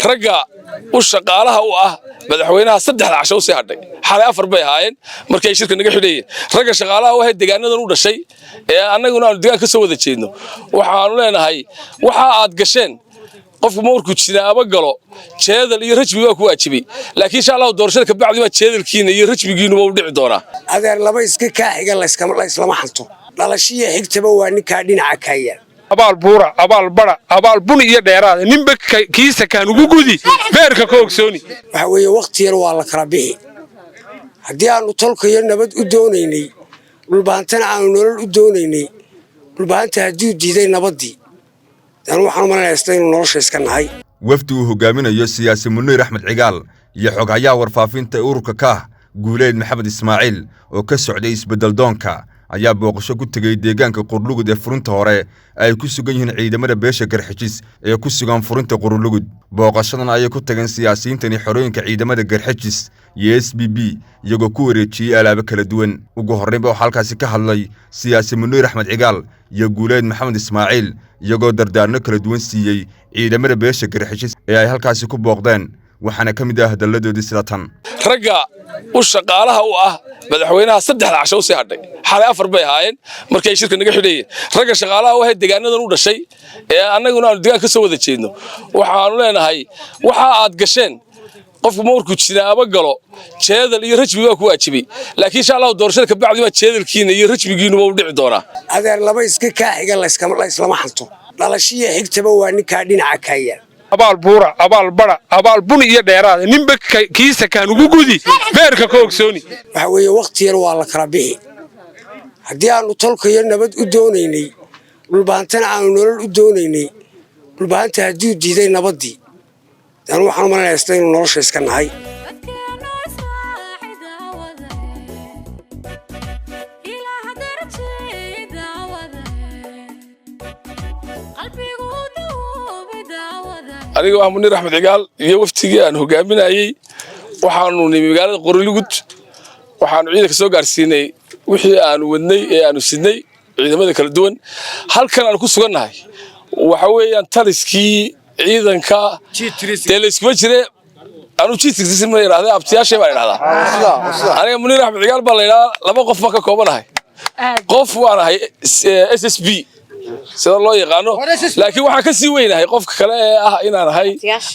Ragga u shaqaalaha u ah madaxweynaha 3da casho u sii hadhay, xalay 4 bay ahaayeen markay shirka naga xidhayeen. Ragga shaqaalaha u ahayd deegaanadan u dhashay ee annaguna aanu deegaan ka soo wada jeedno, waxaanu leenahay waxa aad gasheen, qofku markuu jinaabo galo jeedal iyo rajmi waa ku waajibay, laakiin insha Allahu doorashada ka bacdi waa jeedalkiina iyo rajmigiinuba u dhici doonaa. Adeer, laba iska kaa xiga layslama xanto, dhalashiya xigtaba waa ninkaa dhinaca kaaya. Abaal buura, abaal bara, abaal bun iyo dheeraada, ninba kiisa kaan ugu gudi, beerka ka ogsooni. Waxa weeye wakhti yar waa la kala bixi. Haddii aanu tolkayo nabad u doonaynay, Dhulbahantana aanu nolol u doonaynay, Dhulbahanta hadduu diiday nabaddii, anu waxaan u malanaya inuu nolosha iska nahay. Wafdi uu hogaaminayo siyaasi Muniir Axmed Cigaal iyo xoghayaha warfaafinta ee ururka Kaah, Guuleed Maxamed Ismaaciil, oo ka socday isbeddel doonka, ayaa booqasho ku tegey deegaanka Qurlugud ee furinta hore ay ku sugan yihiin ciidamada beesha Garxijis ee ku sugan furinta Qurlugud. Booqashadan ayay ku tageen siyaasiyiintani xorooyinka ciidamada Garxijis iyo SBB, iyagoo ku wareejiyey alaabo kala duwan. Ugu horreynba waxaa halkaasi ka hadlay siyaasi Muniir Axmed Cigaal iyo Guuleed Maxamed Ismaaciil, iyagoo dardaarno kala duwan siiyey ciidamada beesha Garxijis ee ay halkaasi ku booqdeen, waxaana ka mid ah hadalladoodii sida tan. Ragga u shaqaalaha u ah madaxweynaha 3da casho u sii hadhay, xalay 4 bay ahaayeen markay shirka naga xidhayeen. Ragga shaqaalaha u ahayd deegaanadan u dhashay ee annaguna aanu deegaan ka soo wada jeedno, waxaanu leenahay waxa aad gasheen, qofku markuu jinaabo galo jeedal iyo rajmi waa ku waajibay, laakiin insha Allahu doorashada ka bacdi waa jeedalkiina iyo rajmigiinuba u dhici doonaa. Adeer, laba iska kaa xiga layslama xanto, dhalashiya xigtaba waa ninkaa dhinaca kaaya. Abaal buura, abaal bara, abaal bun iyo dheeraada, ninba kiisa kaan ugu gudi, beerka ka ogsooni. Waxa weeye wakhti yar waa la kala bixi. Haddii aanu tolkayo nabad u doonaynay, Dhulbahantana aanu nolol u doonaynay, Dhulbahanta hadduu diiday nabaddii, anu waxaan u malanaya inuu nolosha iska nahay. Dadkeenu israaci daawade, Ilaah dartii daawade, qalbigu dawoobi daawade. Aniga waa Muniir Axmed Cigaal iyo waftigii aan hogaaminayey. Waxaanu nimi magaalada Qorilugud, waxaanu ciidanka soo gaarsiinay wixii aanu wadnay ee aanu sidnay ciidamada kala duwan. Halkan aanu ku sugannahay waxa weeyaan taliskii ciidanka. Dee layskuma jire, anu G ma yidhahda, abtiyaashay baan idhahdaa. Aniga Muniir Axmed Cigaal baa la yidhahdaa. Laba qof baan ka koobanahay. Qof waan ahay SSB sida loo yaqaano, laakiin waxaan ka sii weynahay qofka kale ee ah inaan ahay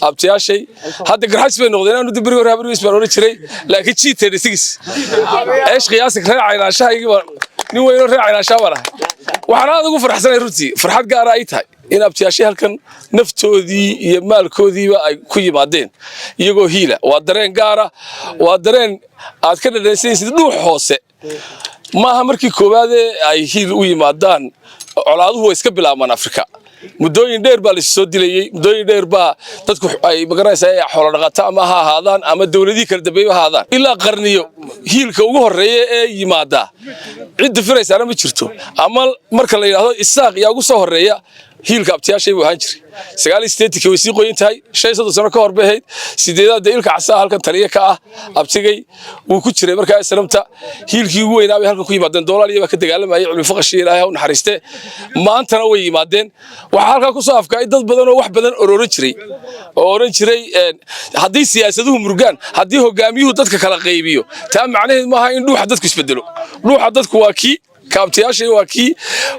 abtiyaashay. Hadda Garxajis bay noqdeen, aanu dibri hore Habarwis baan oran jiray, laakiin G36 eesh qiyaasi reer Caynaanshahaygii baan, nin weynoo reer Caynaanshaha baan ahay. Waxaan aad ugu farxsanahay, runtii farxad gaara ay tahay, in abtiyaashay halkan naftoodii iyo maalkoodiiba ay ku yimaadeen iyagoo hiila. Waa dareen gaara, waa dareen aad ka dhadhansanaysid dhuux hoose. Maaha markii koowaadee ay hiil u yimaadaan. Colaaduhu way iska bilaabmaan Afrika. Muddooyin dheer baa lais soo dilayey, muddooyin dheer baa dadku ay magaranaysaa ay xoolo dhaqato ama ha ahaadaan ama dowladihii kala dambeeyba ha ahaadaan, ilaa qarniyo. Hiilka ugu horreeya ee yimaada cidda firaysaana ma jirto. Ama marka la yidhaahdo Isaaq yaa ugu soo horreeya hiilka, abtiyaashay buu ahaan jiray. 89-kii way sii qoyin tahay, 35 sano ka hor bay ahayd. Sideedaad dee ilka casaa halkan taliye ka ah, abtigay wuu ku jiray markaa Islamta. Hiilkii ugu weynaa bay halkan ku yimaadeen. Doolaaliya baa ka dagaalamayay, Cilmi Faqashi, Ilaahay ha u naxariiste. Maantana way yimaadeen. Waxaa halkaa ku soo afkaay dad badan oo wax badan ororan jiray oo oran jiray haddii siyaasaduhu murgaan, haddii hogaamiyuhu dadka kala qaybiyo, taa macnaheed maaha in dhuuxa dadku isbedelo. Dhuuxa dadku waa kii kaabtiyaashay, waa kii.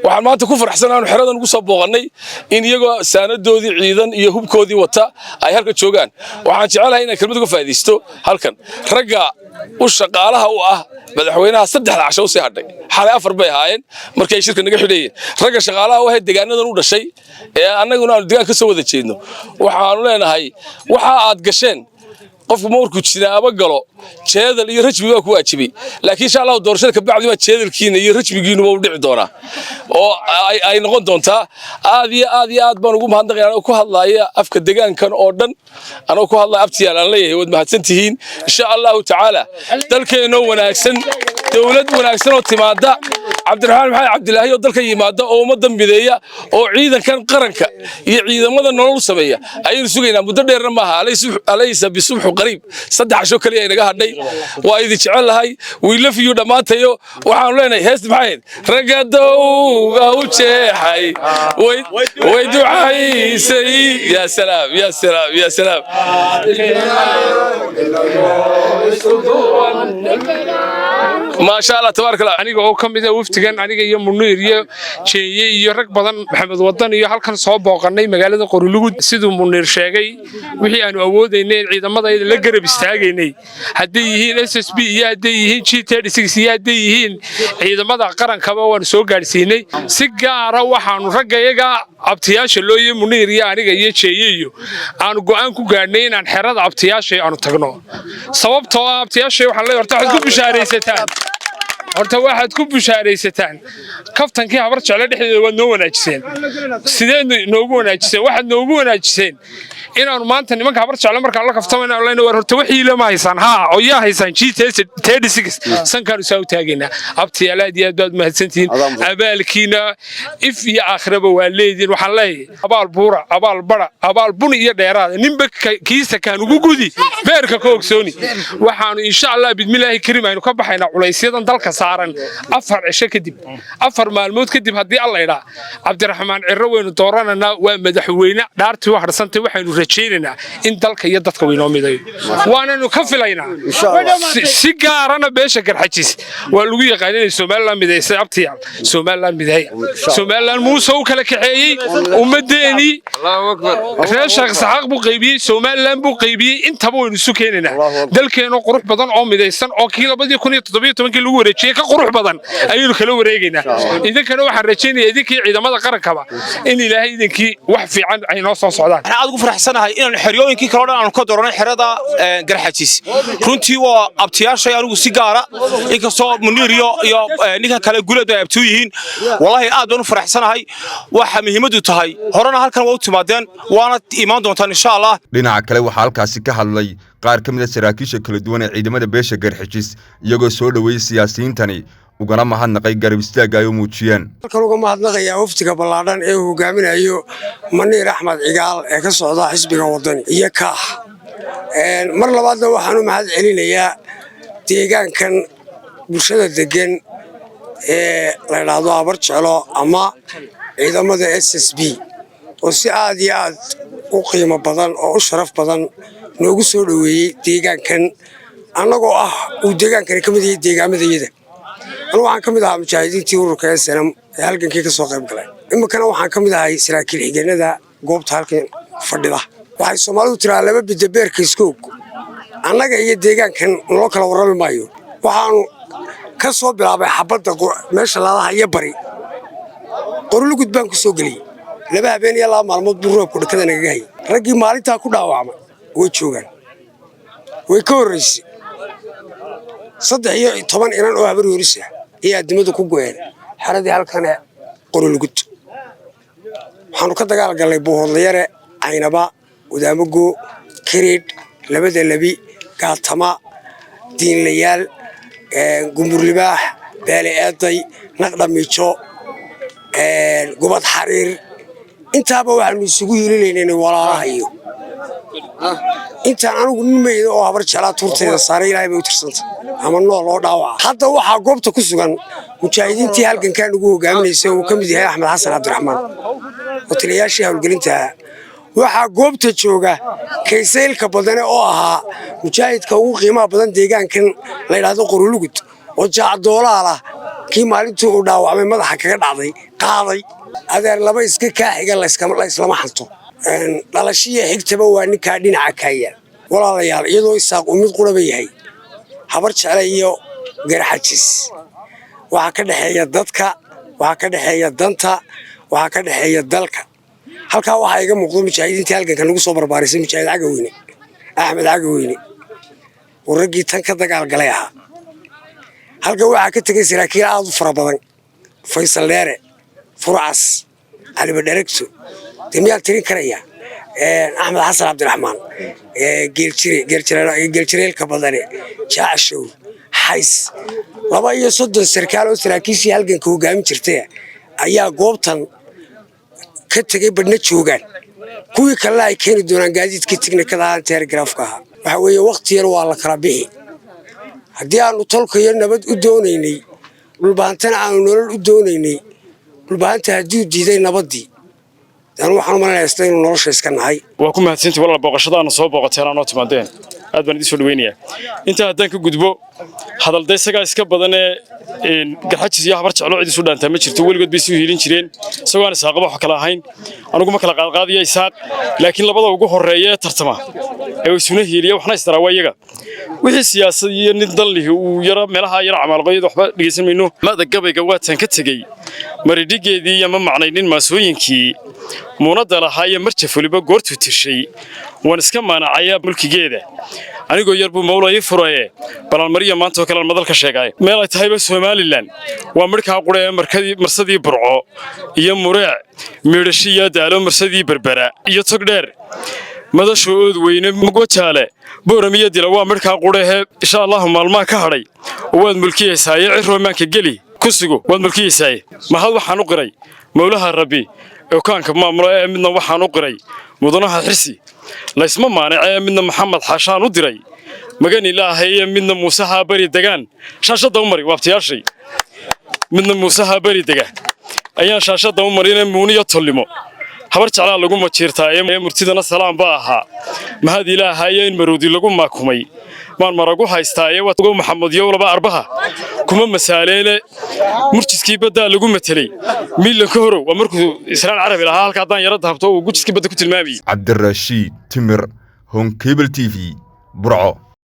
Waxaan maanta ku faraxsan aanu xeradan ugu soo booqannay in iyagoo saanadoodii ciidan iyo hubkoodii wata ay halkan joogaan. Waxaan jecelahay inaan kelmad uga faa'iidaysto halkan ragga u shaqaalaha u ah madaxweynaha 3da casho u sii hadhay, xalay 4 bay ahaayeen markay shirka naga xidhayeen. Ragga shaqaalaha u ahayd deegaanadan u dhashay ee annaguna aanu deegaan ka soo wada jeedno, waxaanu leenahay waxa aad gasheen, qofku markuu jinaabo galo jeedal iyo rajmi waa ku waajibay, laakiin insha Allahu doorashada ka bacdi waa jeedalkiina iyo rajmigiinuba u dhici doonaa oo ay noqon doontaa. Aad iyo aad iyo aad baan ugu mahadnaqaya, anoo ku hadlaaya afka deegaankan oo dhan, anoo ku hadlaya abtiyaal aan leeyahay waad mahadsan tihiin. Insha Allahu tacaala dalkeennoo wanaagsan. Dowlad wanaagsan oo timaada, Cabdiraxmaan Maxamed Cabdilaahi oo dalka yimaada oo ummadda mideeya oo ciidankan qaranka iyo ciidamada nolol sameeya ayaynu sugaynaa. Muddo dheerna maaha. Alaysa bisubxu qariib. 3 casho kaliya inaga hadhay. Waa idin jecel lahay. We love you dhammaantayo. Waxaanu leenahay, heesta maxay ahayd? Ragga dowga u jeexay way ducaysay. Ya salaam, ya salaam, ya salaam. Maasha Allah, tabaaraka Allah. Aniga oo ka mid ah waftigan, aniga iyo Muniir iyo Jeeye iyo rag badan, Maxamed Wadan iyo halkan soo booqanay magaalada Qorilugud. Siduu Muniir sheegay, wixii aanu awoodaynay in ciidamada la garab istaagaynay, hadday yihiin SSB iyo hadday yihiin G iyo hadday yihiin ciidamada qarankaba, waanu soo gaadhsiinay. Si gaara waxaanu ragga iyaga abtiyaasha loo iyo Muniir iyo aniga iyo Jeeye iyo aanu go'aan ku gaadhnay inaan xerada abtiyaasha aanu tagno, sababtoo ah abtiyaasha waxaan leeyahay, horta waxaad ku bishaaraysataan, horta waxaad ku bushaaraysataan kaftankii Habar Jecle dhexdeeda waad noo wanaajiseen. Sideed noogu wanaajiseen? Waxaad noogu wanaajiseen inaanu maanta nimanka Habar Jecle markaan la kaftamayna leyna, war horta wixii lama haysaan haa oo yaa haysaan G sankaanu saa u taagaynaa. Abtiyaal, aad iyo aad baad mahadsantihiin. Abaalkiina if iyo aakhiraba waa leediin. Waxaan leeyahay, abaal buura, abaal bara, abaal bun iyo dheeraada, ninba kiisa kaan ugu gudi, beerka ka ogsooni. Waxaanu insha Allah bidmilaahi karim aynu ka baxaynaa culaysyadan dalka saaran 4 cisho kadib, 4 maalmood kadib, haddii Alla idhaa. Cabdiraxmaan Ciro waynu doorananaa, waa madaxweyne dhaartii u harsantay. Waxaynu rajaynaynaa in dalka iyo dadka waynoo midayo, waananu ka filaynaa. Si gaarana beesha Garxajis waa lagu yaqaan inay Somaliland midaysay. Abtiyaal, Somaliland mideeya. Somaliland Muuse u kala kaxeeyey ummadeenii, reer Sheekh Saxaaq buu qaybiyey, Somaliland buu qaybiyey. Intaba waynu isu keenaynaa. Dalkeenoo qurux badan oo midaysan oo kii 2017-kii lagu wareejiyey ka qurux badan ayaynu kala wareegaynaa. Idinkana waxaan rajaynayaa, idinkii ciidamada qarankaba, in Ilaahay idinkii wax fiican ay noo soo socdaan. Waxaan aad ugu faraxsanahay inaan xeryooyinkii kale oo dhan aanu ka dooranay xerada Garxajis. Runtii waa abtiyaashay anigu si gaara, inkastoo Muniir iyo ninkan kale Guleed ay abtuu yihiin. Wallaahi aad baan u faraxsanahay. Waxa muhiimaddu tahay, horena halkan waa u timaadeen, waana imaan doontaan insha Allah. Dhinaca kale, waxaa halkaasi ka hadlay qaar ka mid a saraakiisha kala duwan ee ciidamada beesha Garxijis, iyagoo soo dhoweeyey siyaasiyiintani ugana mahadnaqay garab istaagga ay u muujiyeen. Halkan uga mahadnaqayaa wafdiga ballaadhan ee uu hogaaminayo Maniir Axmed Cigaal ee ka socda xisbiga Wadani iyo Kaax. Mar labaadna waxaan u mahad celinayaa deegaankan bulshada degan ee la idhaahdo Habar Jeclo ama ciidamada SSB oo si aad iyo aad u qiimo badan oo u sharaf badan noogu soo dhoweeyey deegaankan, annagoo ah uu deegaankani ka mid yahay deegaamadayada. Anu waxaan ka mid ahaa mujaahidiintii ururka SNM ee halgankii ka soo qayb galay. Iminkana waxaan ka mid ahay saraakiil xigeenada goobta halkan fadhida. Waxay Soomaalidu tiraa, laba bidda beerka iskoog. Annaga iyo deegaankan naloo kala warrami maayo. Waxaanu ka soo bilaabay xabadda meesha Laadaha iyo bari Qorilugud baan ku soo geliyey. 2 habeen iyo 2 maalmood buu roobku dhakada nagaga hayay. Raggii maalintaa ku dhaawacmay way joogaan, way ka horraysay. 13 inan oo Habar Yoorisa iyo addimadu ku go'een xeradii halkane Qorilugud. Waxaanu ka dagaal gallay Buuhoodlayare, Caynaba, Wadaamago, Kiridh, Labada Lebi, Gaatama, Diinlayaal, Gumburlibaax, Beele Eeday, Naqdhamiijo, Gubad Xariir. Intaaba waxaanu isugu hiilinaynay walaalahayo. Intaan anigu nin meyda oo Habar Jeclaa tuurtayda saaray, Ilaahay bay u tirsanta ama nool oo dhaawaca. Hadda waxaa goobta ku sugan mujaahidiintii halgankan ugu hogaaminaysay, uu ka mid yahay Axmed Xasan Cabdiraxmaan oo taliyayaashii howlgelinta ahaa. Waxaa goobta jooga Kaysaylka badane oo ahaa mujaahidka ugu qiimaha badan deegaankan la yidhaahdo Qorulugud, oo jaacdoolaal ah, kii maalintii uu dhaawacmay madaxa kaga dhacday qaaday. Adeer, laba iska kaa xiga layslama xanto. Dhalashiya xigtaba waa ninkaa dhinaca kaaya. Walaalayaal, iyadoo Isaaq uu mid quraba yahay, Habar Jecle iyo Garxajis waxaa ka dhexeeya dadka, waxaa ka dhexeeya danta, waxaa ka dhexeeya dalka. Halkaa waxaa iga muuqdo mujaahidiintii halganka nagu soo barbaarisay, Mujaahid Cagaweyne, Axmed Cagaweyne oo raggii tan ka dagaalgalay ahaa. Halkan waxaa ka tegay saraakiil aad u fara badan: Faysal Dheere, Furcas, Caliba Dheregto, dee miyaan tirin karayaa? Axmed Xasan Cabdiraxmaan, Geeljireelka badane, Jaacashow, Maxays 32 sarkaal oo saraakiishii halganka hogaamin jirtay ayaa goobtan ka tegay, badhna joogaan, kuwii kalena ay keeni doonaan gaadiidkii tiknikada ahaan teergaraafka ahaa. Waxa weeye, wakhti yar waa la kala bixi. Haddii aanu tolkayo nabad u doonaynay, Dhulbahantana aanu nolol u doonaynay, Dhulbahanta hadduu diiday nabaddii, anu waxaan u malanaya sida inuu nolosha iska nahay. Waa ku mahadsantii, walaal, booqashada aana soo booqateen, aanoo timaadeen. Aad baan idiin soo dhaweynayaa. Intaa haddaan ka gudbo, hadalda isagaa iska badanee, Garxajis iyo Habar Jeclo cid isu dhaantaa ma jirto. Weligood bay isu hiilin jireen, isagoo aan Isaaqaba wax kala ahayn. Anigu ma kala qaadqaadaya Isaaq, laakiin labada ugu horreeya ee tartama ee isuna hiiliya waxna isdaraa waa iyaga. Wixii siyaasad iyo nin danlihi uu yaro meelaha yaro camaalqoyada, waxba dhegeysan mayno. Mada gabayga waataan ka tegey maridhigeedii iyo ma macnaynin maasooyinkii muunadda lahaa iyo marjaf weliba goortuu tirshay. Waan iska maanacayaa mulkigeeda, anigoo yar buu mawla ii furaye. Balaalmariya maanta oo kale aan madal ka sheegay meel ay tahayba Somalilan waa midhkaa qura ee markadii marsadii Burco iyo Mureec, Miidhashi iyo Daalo, marsadii Berbera iyo Togdheer, Madasha Ood Weyne, Mugwajaale, Booram iyo Dila. Waa midhkaa qurahee insha Allahu maalmaha ka hadhay oo waad mulkiyaysaaye. Ciroomaanka geli ku sugo, waad mulkiyaysaaye. Mahad waxaan u qiray mawlaha Rabbi okaanka maamulo ee midna waxaan u qiray mudanaha Xirsi laysma maanacee, midna Maxamed Xaashaan u diray magan Ilaahay iyo midna Muusaha bari degaan shaashadda u mari waabtayaashay, midna Muusaha bari dega ayaan shaashadda u marine. Muuniyo tollimo Habar Jeclaa lagu majiirtaa ee murtidana salaam baa ahaa. Mahad Ilaahaye in maroodi lagu maakumay maan maragu haystaaye. Maxamed Yowlaba arbaha kuma masaaleene, murjiskii baddaa lagu matelay miilanka horow. Waa markuu Israan Carabi lahaa halka haddaan yaro dahabto uu gujiskii badda ku tilmaamayey. Cabdirashiid Timir, Honkebel TV, Burco.